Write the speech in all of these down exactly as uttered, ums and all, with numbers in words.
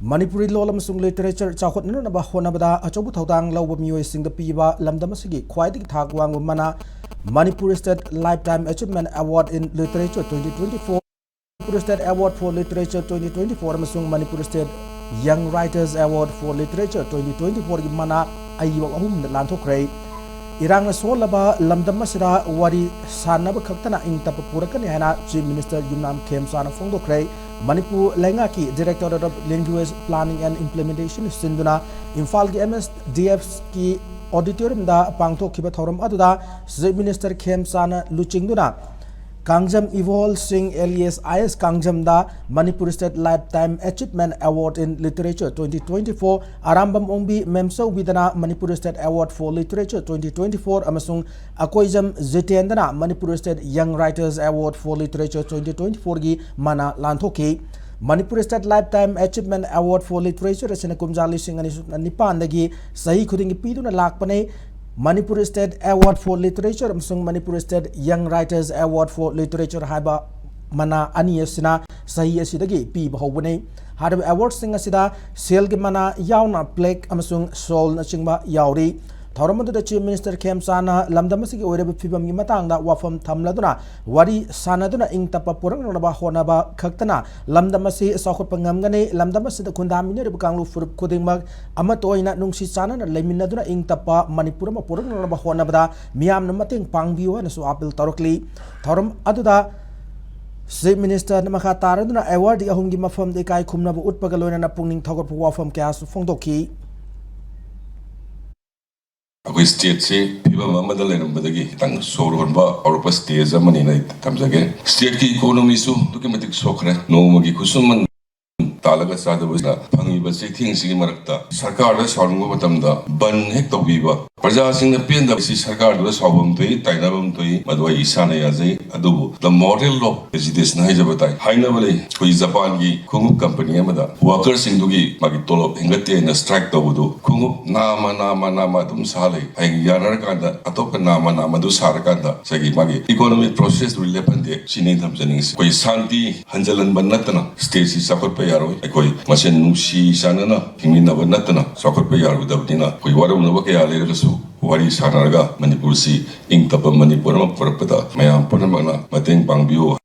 ꯃꯅꯤꯄꯨꯔꯤ ꯂꯣꯜ ꯑꯃꯁꯨꯡ ꯂꯤꯇꯔꯦꯆꯔ ꯆꯥꯎꯈꯠꯅꯅꯕ ꯍꯣꯠꯅꯕꯗ ꯑꯆꯧꯕ ꯊꯧꯗꯥꯡ ꯂꯧꯕ ꯃꯤꯑꯣꯏꯁꯤꯡꯗ ꯄꯤꯕ ꯂꯝꯗꯝ ꯑꯁꯤꯒꯤ ꯈ꯭ꯋꯥꯏꯗꯒꯤ ꯊꯥꯛ ꯋꯥꯡꯕ ꯃꯅꯥ, Manipur state life time achievement award in literature twenty twenty-four, Manipur state award for literature twenty twenty-four ꯑꯃꯁꯨꯡ ꯃꯅꯤꯄꯨꯔ ꯁ꯭ꯇꯦꯠ ꯌꯪ writers award for literature twenty twenty-fourꯒꯤ ꯃꯅꯥ ꯑꯏꯕ ꯑꯍꯨꯝꯗ ꯂꯥꯟꯊꯣꯛꯈ꯭ꯔꯦ꯫ ꯏꯔꯥꯡꯅ ꯁꯣꯛꯍꯜꯂꯕ ꯂꯝꯗꯝ ꯑꯁꯤꯗ ꯋꯥꯔꯤ ꯁꯥꯟꯅꯕ ꯈꯛꯇꯅ ꯏꯪ ꯇꯞꯄ ꯄꯨꯔꯛꯀꯅꯤ ꯍꯥꯏꯅ ꯆꯤꯐ ꯃꯤꯅꯤꯁꯇꯔ ꯌꯨꯝꯅꯥꯝ ꯈꯦꯝꯆꯥꯅ ꯐꯣꯡꯗꯣꯛꯈ꯭ꯔꯦ꯫ ꯃꯅꯤꯄꯨꯔ ꯂꯩꯉꯥꯛꯀꯤ Directorate of Language Planning and Implementation ꯁꯤꯟꯗꯨꯅ ꯏꯝꯐꯥꯜꯒꯤ M S D Fꯀꯤ ꯑꯣꯗꯤꯇꯣꯔꯤꯌꯝꯗ ꯄꯥꯡꯊꯣꯛꯈꯤꯕ ꯊꯧꯔꯝ ꯑꯗꯨꯗ ꯆꯤꯐ ꯃꯤꯅꯤꯁꯇꯔ ꯈꯦꯝꯆꯥꯅ ꯂꯨꯆꯤꯡꯗꯨꯅ ꯀꯥꯡꯖꯝ ꯏꯕꯣꯍꯜ ꯁꯤꯡ alias I S ꯀꯥꯡꯖꯝꯗ Manipur State Lifetime Achievement Award in Literature twenty twenty-four, Arambam Ongbi ꯃꯦꯝꯆꯧꯕꯤꯗꯅ Manipur State Award for Literature twenty twenty-four ꯑꯃꯁꯨꯡ Akoijam ꯖꯤꯇꯦꯟꯗꯅ Manipur State Young Writers Award for Literature twenty twenty-fourꯒꯤ ꯃꯅꯥ ꯂꯥꯟꯊꯣꯛꯈꯤ꯫ Manipur State Lifetime Achievement Award for Literature ꯑꯁꯤꯅ ꯀꯨꯝꯖꯥ ꯂꯤꯁꯤꯡ ꯑꯅꯤ ꯁꯨꯞꯅ ꯅꯤꯄꯥꯟꯗꯒꯤ ꯆꯍꯤ ꯈꯨꯗꯤꯡꯒꯤ ꯄꯤꯗꯨꯅ ꯂꯥꯛꯄꯅꯤ꯫ Manipur State Award for Literature ꯑꯃꯁꯨꯡ Manipur State Young Writers Award for Literature ꯍꯥꯏꯕ ꯃꯅꯥ ꯑꯅꯤ ꯑꯁꯤꯅ ꯆꯍꯤ ꯑꯁꯤꯗꯒꯤ ꯄꯤꯕ ꯍꯧꯕꯅꯤ꯫ ꯍꯥꯏꯔꯤꯕ ꯑꯦꯋꯥꯔꯗꯁꯤꯡ ꯑꯁꯤꯗ ꯁꯦꯜꯒꯤ ꯃꯅꯥ ꯌꯥꯎꯅ ꯄ꯭ꯂꯦꯛ ꯑꯃꯁꯨꯡ ꯁꯣꯜꯅꯆꯤꯡꯕ ꯌꯥꯎꯔꯤ꯫ ꯊꯧꯔꯝ ꯑꯗꯨꯗ ꯆꯤꯐ ꯃꯤꯅꯤꯁꯇꯔ ꯈꯦꯝꯆꯥꯅ ꯂꯝꯗꯝ ꯑꯁꯤꯒꯤ ꯑꯣꯏꯔꯤꯕ ꯐꯤꯕꯝꯒꯤ ꯃꯇꯥꯡꯗ ꯋꯥꯐꯝ ꯊꯝꯂꯗꯨꯅ ꯋꯥꯔꯤ ꯁꯥꯟꯅꯗꯨꯅ ꯏꯪ ꯇꯞꯄ ꯄꯨꯔꯛꯅꯅꯕ ꯍꯣꯠꯅꯕ ꯈꯛꯇꯅ ꯂꯝꯗꯝ ꯑꯁꯤ ꯆꯥꯎꯈꯠꯄ ꯉꯝꯒꯅꯤ, ꯂꯝꯗꯝ ꯑꯁꯤꯗ ꯈꯨꯟꯗꯥꯃꯤꯟꯅꯔꯤꯕ ꯀꯥꯡꯂꯨꯞ ꯐꯨꯔꯨꯞ ꯈꯨꯗꯤꯡꯃꯛ ꯑꯃꯠꯇ ꯑꯣꯏꯅ ꯅꯨꯡꯁꯤ ꯆꯥꯟꯅꯅ ꯂꯩꯃꯤꯟꯅꯗꯨꯅ ꯏꯪ ꯇꯞꯄ ꯃꯅꯤꯄꯨꯔ ꯑꯃ ꯄꯨꯔꯛꯅꯅꯕ ꯍꯣꯠꯅꯕꯗ ꯃꯤꯌꯥꯝꯅ ꯃꯇꯦꯡ ꯄꯥꯡꯕꯤꯌꯨ ꯍꯥꯏꯅꯁꯨ ꯑꯥꯄꯤꯜ ꯇꯧꯔꯛꯂꯤ꯫ ꯊꯧꯔꯝ ꯑꯗꯨꯗ ꯆꯤꯐ ꯃꯤꯅꯤꯁꯇꯔꯅ ꯃꯈꯥ ꯇꯥꯔꯗꯨꯅ ꯑꯦꯋꯥꯔꯗꯤ ꯑꯍꯨꯝꯒꯤ ꯃꯐꯝꯗ ꯏꯀꯥꯏ ꯈꯨꯝꯅꯕ ꯎꯠꯄꯒ ꯂꯣꯏꯅꯅ ꯄꯨꯛꯅꯤꯡ ꯊꯧꯒꯠꯄ ꯋꯥꯐꯝ ꯀꯌꯥꯁꯨ ꯐꯣꯡꯗꯣꯛꯈꯤ꯫ ꯑꯩꯈꯣꯏ ꯁ꯭ꯇꯦꯠꯁꯤ ꯐꯤꯕꯝ ꯑꯃꯗ ꯂꯩꯔꯝꯕꯗꯒꯤ ꯈꯤꯇꯪ ꯁꯣꯔ ꯍꯣꯟꯕ ꯍꯧꯔꯛꯄ ꯁ꯭ꯇꯦꯖ ꯑꯃꯅꯤꯅ ꯑꯩ ꯊꯝꯖꯒꯦ꯫ ꯁ꯭ꯇꯦꯠꯀꯤ ꯏꯀꯣꯅꯣꯃꯤꯁꯨ ꯑꯗꯨꯛꯀꯤ ꯃꯇꯤꯛ ꯁꯣꯛꯈ꯭ꯔꯦ꯫ ꯅꯣꯡꯃꯒꯤ ꯈꯨꯠꯁꯨꯃꯟ ꯇꯥꯜꯂꯒ ꯆꯥꯗꯕꯁꯤꯅ ꯐꯪꯉꯤꯕ ꯆꯩꯊꯦꯡꯁꯤꯒꯤ ꯃꯔꯛꯇ ꯁꯔꯀꯥꯔꯗ ꯁꯥꯎꯅꯤꯡꯕ ꯃꯇꯝꯗ ꯕꯟ ꯍꯦꯛ ꯇꯧꯕꯤꯕ, ꯄ꯭ꯔꯖꯥꯁꯤꯡꯅ ꯄꯦꯟꯗꯕꯁꯤ ꯁꯔꯀꯥꯔꯗꯨꯗ ꯁꯥꯎꯐꯝ ꯊꯣꯛꯏ, ꯇꯥꯏꯅꯐꯝ ꯊꯣꯛꯏ, ꯃꯗꯨ ꯑꯩ ꯏꯁꯥꯅ ꯌꯥꯖꯩ꯫ ꯑꯗꯨꯕꯨ the moral of agitation ꯍꯥꯏꯖꯕ ꯇꯥꯏ꯫ ꯍꯥꯏꯅꯕ ꯂꯩ, ꯑꯩꯈꯣꯏ ꯖꯄꯥꯟꯒꯤ ꯈꯣꯡꯎꯞ ꯀꯝꯄꯅꯤ ꯑꯃꯗ ꯋꯥꯀꯔꯁꯤꯡꯗꯨꯒꯤ ꯃꯥꯒꯤ ꯇꯣꯂꯣꯞ ꯍꯦꯟꯒꯠꯇꯦꯅ ꯁ꯭ꯇ꯭ꯔꯥꯏꯛ ꯇꯧꯕꯗꯨ, ꯈꯣꯡꯎꯞ ꯅꯥꯝꯃ ꯅꯥꯝꯃ ꯅꯥꯝꯃ ꯑꯗꯨꯝ ꯁꯥ ꯂꯩ꯫ ꯍꯌꯦꯡ ꯌꯥꯅꯔꯀꯥꯟꯗ ꯑꯇꯣꯞꯄ ꯅꯥꯝꯃ ꯅꯥꯝꯃ ꯑꯗꯨ ꯁꯥꯔꯀꯥꯟꯗ ꯉꯁꯥꯏꯒꯤ ꯃꯥꯒꯤ ꯏꯀꯣꯅꯣꯃꯤꯛ ꯄ꯭ꯔꯣꯁꯦꯁꯇꯨ ꯂꯦꯞꯍꯟꯗꯦ꯫ ꯁꯤꯅꯤ ꯑꯩꯅ ꯊꯝꯖꯅꯤꯡꯉꯤꯁꯤ꯫ ꯑꯩꯈꯣꯏ ꯁꯥꯟꯇꯤ ꯍꯟꯖꯤꯜꯍꯟꯕ ꯅꯠꯇꯅ ꯁ꯭ꯇꯦꯠꯁꯤ ꯆꯥꯎꯈꯠꯄ ꯌꯥꯔꯣꯏ꯫ ꯑꯩꯈꯣꯏ ꯃꯁꯦꯟ ꯅꯨꯡꯁꯤ ꯆꯥꯟꯅꯅ ꯍꯤꯡꯃꯤꯟꯅꯕ ꯅꯠꯇꯅ ꯆꯥꯎꯈꯠꯄ ꯌꯥꯔꯣꯏꯗꯕꯅꯤꯅ, ꯑꯩꯈꯣꯏ ꯋꯥꯔꯧꯅꯕ ꯀꯌꯥ ꯂꯩꯔꯒꯁꯨ ꯋꯥꯔꯤ ꯁꯥꯟꯅꯔꯒ ꯃꯅꯤꯄꯨꯔꯁꯤ ꯏꯪ ꯇꯞꯄ ꯃꯅꯤꯄꯨꯔ ꯑꯃ ꯄꯨꯔꯛꯄꯗ ꯃꯌꯥꯝ ꯄꯨꯝꯅꯃꯛꯅ ꯃꯇꯦꯡ ꯄꯥꯡꯕꯤꯌꯨ꯫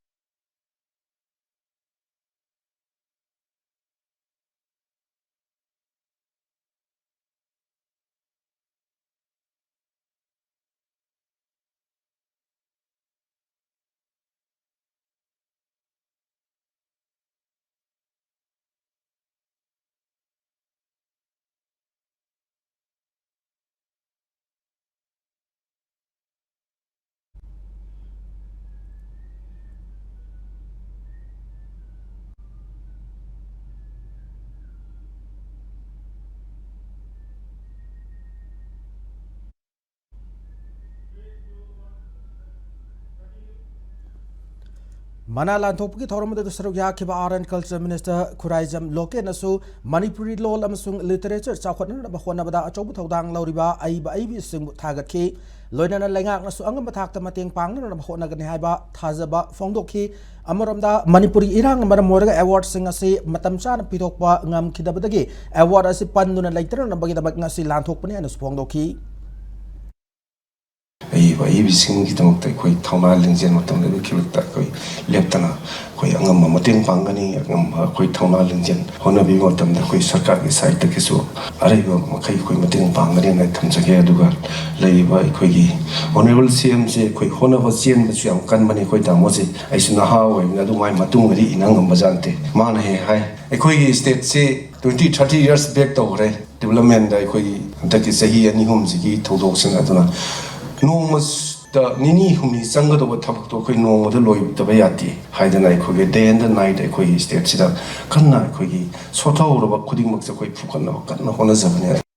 ꯃꯅꯥ ꯂꯥꯟꯊꯣꯛꯄꯒꯤ ꯊꯧꯔꯝ ꯑꯗꯨꯗ ꯁꯔꯨꯛ ꯌꯥꯈꯤꯕ Art and Culture Minister Khuraijam ꯂꯣꯀꯦꯟꯅꯁꯨ Manipuri ꯂꯣꯜ ꯑꯃꯁꯨꯡ literature ꯆꯥꯎꯈꯠꯅꯅꯕ ꯍꯣꯠꯅꯕꯗ ꯑꯆꯧꯕ ꯊꯧꯗꯥꯡ ꯂꯧꯔꯤꯕ ꯑꯏꯕ ꯑꯏꯕꯤꯁꯤꯡꯕꯨ ꯊꯥꯒꯠꯈꯤ꯫ ꯂꯣꯏꯅꯅ ꯂꯩꯉꯥꯛꯅꯁꯨ ꯑꯉꯝꯕ ꯊꯥꯛꯇ ꯃꯇꯦꯡ ꯄꯥꯡꯅꯅꯕ ꯍꯣꯠꯅꯒꯅꯤ ꯍꯥꯏꯕ ꯊꯥꯖꯕ ꯐꯣꯡꯗꯣꯛꯈꯤ꯫ ꯑꯃꯔꯣꯝꯗ ꯃꯅꯤꯄꯨꯔꯒꯤ ꯏꯔꯥꯡꯅ ꯃꯔꯝ ꯑꯣꯏꯔꯒ awardꯁꯤꯡ ꯑꯁꯤ ꯃꯇꯝ ꯆꯥꯅ ꯄꯤꯊꯣꯛꯄ ꯉꯝꯈꯤꯗꯕꯗꯒꯤ award ꯑꯁꯤ ꯄꯟꯗꯨꯅ ꯂꯩꯇꯅꯅꯕꯒꯤꯗꯃꯛ ꯉꯁꯤ ꯂꯥꯟꯊꯣꯛꯄꯅꯤ ꯍꯥꯏꯅꯁꯨ ꯐꯣꯡꯗꯣꯛꯈꯤ꯫ ꯑꯏꯕ ꯑꯏꯕꯤꯁꯤꯡꯒꯤꯗꯃꯛꯇ ꯑꯩꯈꯣꯏ ꯊꯧꯅꯥ ꯂꯤꯡꯖꯦꯜ ꯃꯇꯝ ꯂꯩꯕꯒꯤ ꯈꯨꯗꯛꯇ ꯑꯩꯈꯣꯏ ꯂꯦꯞꯇꯅ ꯑꯩꯈꯣꯏ ꯑꯉꯝꯕ ꯃꯇꯦꯡ ꯄꯥꯡꯒꯅꯤ꯫ ꯑꯉꯝꯕ ꯑꯩꯈꯣꯏ ꯊꯧꯅꯥ ꯂꯤꯡꯖꯦꯜ ꯍꯣꯠꯅꯕꯤꯕ ꯃꯇꯝꯗ ꯑꯩꯈꯣꯏ ꯁꯔꯀꯥꯔꯒꯤ ꯁꯥꯏꯠꯇꯒꯤꯁꯨ ꯑꯔꯩꯕ ꯃꯈꯩ ꯑꯩꯈꯣꯏ ꯃꯇꯦꯡ ꯄꯥꯡꯒꯅꯤꯅ ꯊꯝꯖꯒꯦ꯫ ꯑꯗꯨꯒ ꯂꯩꯔꯤꯕ ꯑꯩꯈꯣꯏꯒꯤ Honourable CMꯁꯦ ꯑꯩꯈꯣꯏ ꯍꯣꯠꯅꯕ ꯆꯦꯟꯕꯁꯨ ꯌꯥꯝ ꯀꯟꯕꯅꯤ꯫ ꯑꯩꯈꯣꯏ ꯇꯥꯃꯣꯁꯦ, ꯑꯩꯁꯨ ꯅꯍꯥ ꯑꯣꯏꯕꯅꯤꯅ ꯑꯗꯨ ꯃꯥꯏ ꯃꯇꯨꯡꯗꯗꯤ ꯏꯅ ꯉꯝꯕ ꯖꯥꯠ ꯅꯠꯇꯦ꯫ ꯃꯥꯅ ꯍꯦꯛ ꯍꯥꯏ, ꯑꯩꯈꯣꯏꯒꯤ stateꯁꯦ twenty thirty years back ꯇꯧꯈ꯭ꯔꯦ developmentꯗ꯫ ꯑꯩꯈꯣꯏꯒꯤ ꯍꯟꯗꯛꯀꯤ ꯆꯍꯤ ꯑꯅꯤ ꯑꯍꯨꯝꯁꯤꯒꯤ ꯊꯧꯗꯣꯛꯁꯤꯅ ꯑꯗꯨꯅ ꯅꯣꯡꯃꯗ ꯅꯤꯅꯤ ꯍꯨꯝꯅꯤ ꯆꯪꯒꯗꯧꯕ ꯊꯕꯛꯇꯣ ꯑꯩꯈꯣꯏ ꯅꯣꯡꯃꯗ ꯂꯣꯏꯗꯕ ꯌꯥꯗꯦ ꯍꯥꯏꯗꯅ ꯑꯩꯈꯣꯏꯒꯤ day and night ꯑꯩꯈꯣꯏꯒꯤ stateꯁꯤꯗ ꯀꯟꯅ ꯑꯩꯈꯣꯏꯒꯤ ꯁꯣꯊꯍꯧꯔꯕ ꯈꯨꯗꯤꯡꯃꯛꯁꯦ ꯑꯩꯈꯣꯏ ꯐꯨꯀꯠꯅꯕ ꯀꯟꯅ ꯍꯣꯠꯅꯖꯕꯅꯦ꯫